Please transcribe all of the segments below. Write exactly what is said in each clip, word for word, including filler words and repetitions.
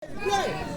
Replay!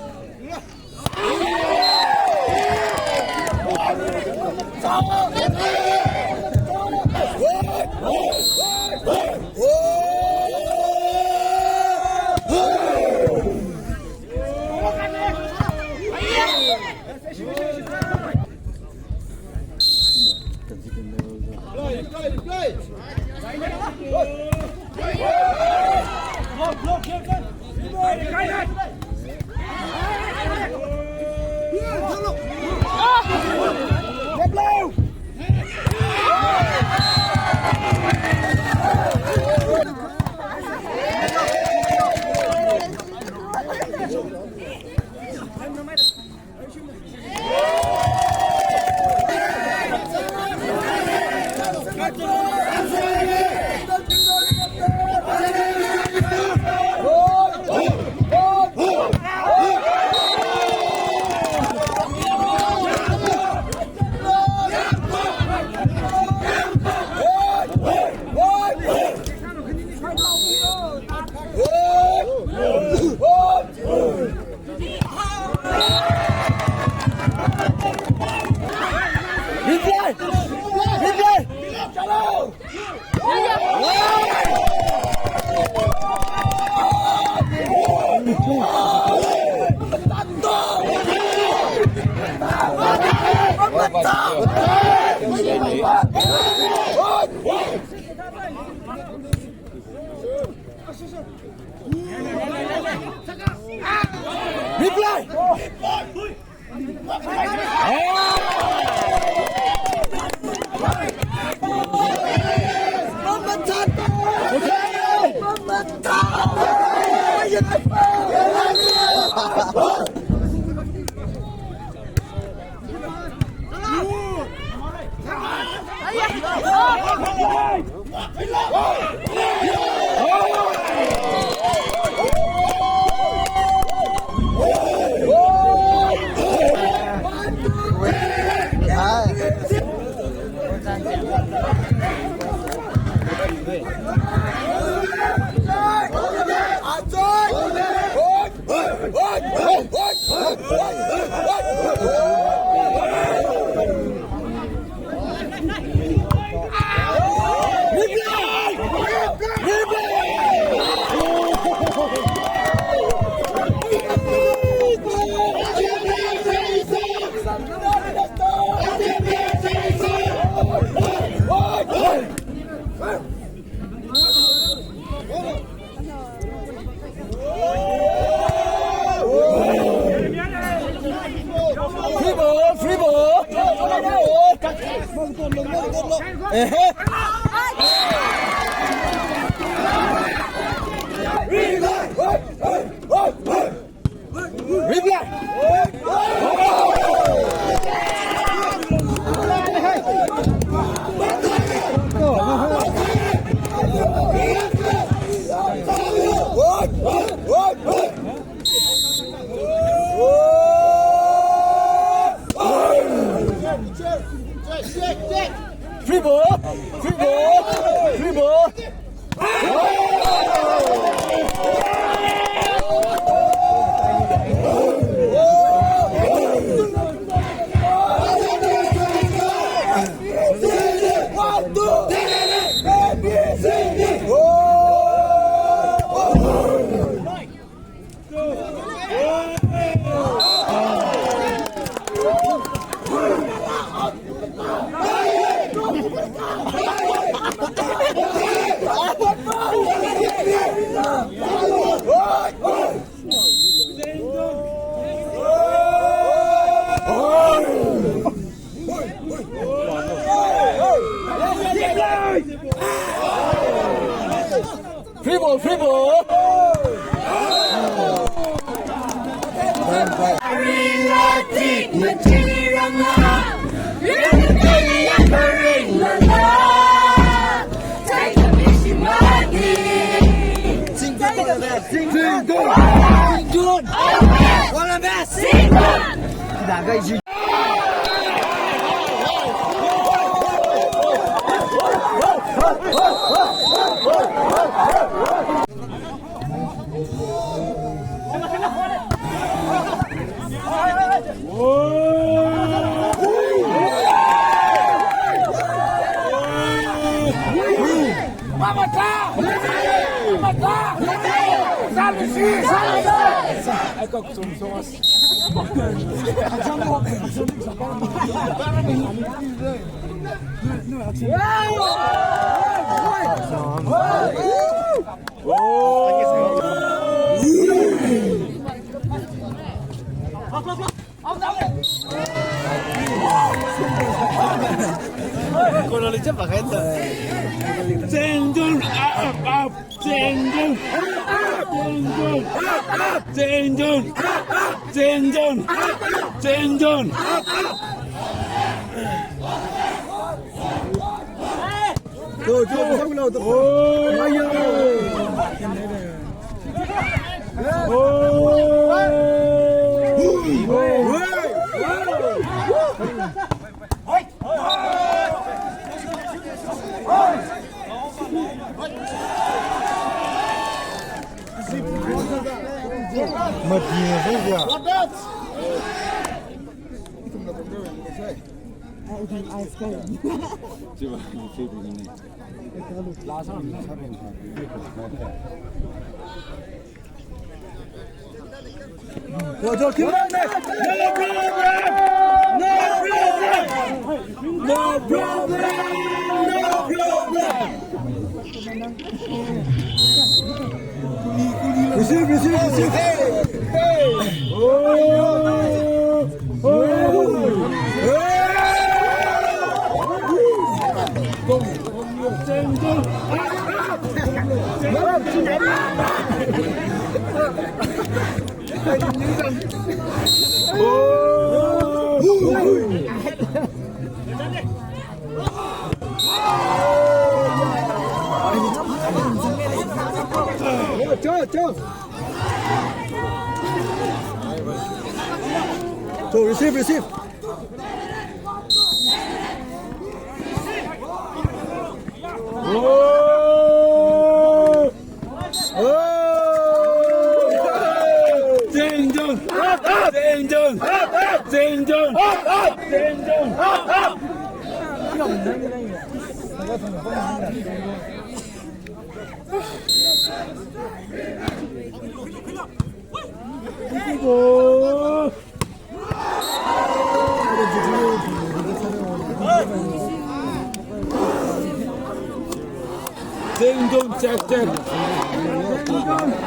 Replay! Replay! Free ball, free ball. Ehe. Replay. Free ball! Free ball! Free ball! Free ball, free ball. Zengdon, up, up, Zengdon, Zengdon, Zengdon, Zengdon, Zengdon. Go, go, go, go, go. Oh, yeah. Oh. Yo, yo, keep it up, man. No problem. No problem. No problem. No problem. Receive, receive, receive. Oh. Oh. Cho, cho. Cho, receive, receive. Zengdon! Zengdon! Zengdon! Zengdon, check, check.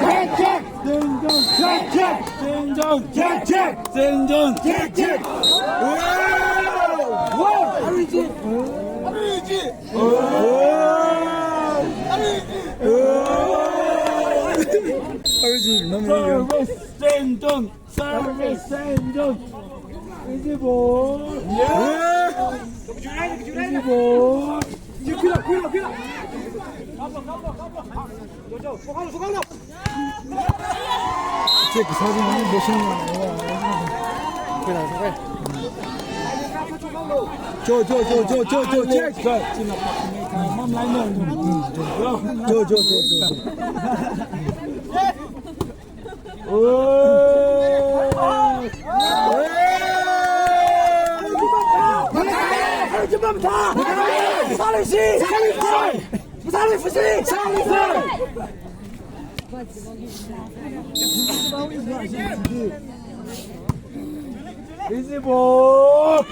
Check, check. Zengdon, check, check. Zengdon, check, check. Zengdon, check, check. Wow! Wow! Ariji. Ariji. Wow! Ariji. Wow! Ariji, mami. Zengdon. Service Zengdon. Easy ball. Yeah. Easy ball. Kuila, kuila, kuila. Check, sabi ni bosong. Kuila, kuila. Cho, cho, cho, check. Cho, cho, cho, cho, cho. Easy ball.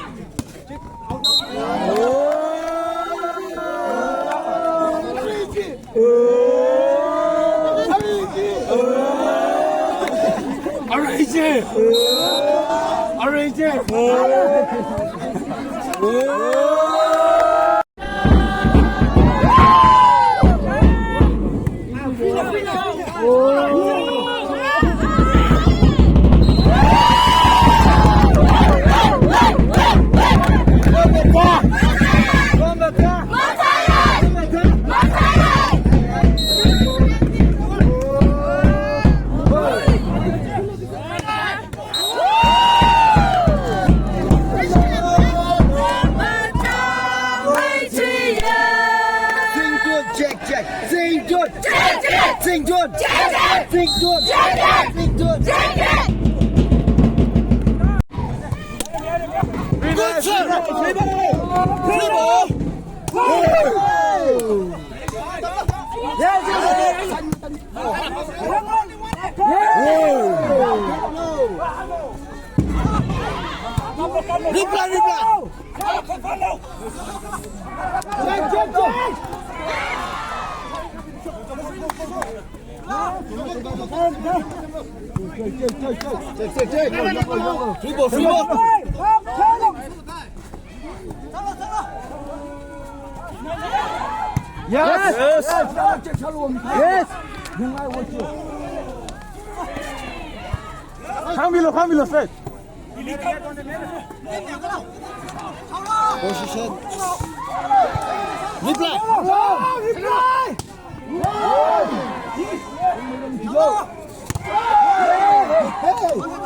Ariji! Ariji! Zengdon, check, check. Zengdon. Check, check. Zengdon. Check, check. Zengdon. Check, check. Zengdon. Check, check. Good shot. Play ball. Play ball. Yes, yes, yes. Wow! Reply, reply. Check, check, check. Free ball, free ball. Yes. Yes. Yes. Khangmilo, khangmilo, straight. Position. Reply. Reply. Hey.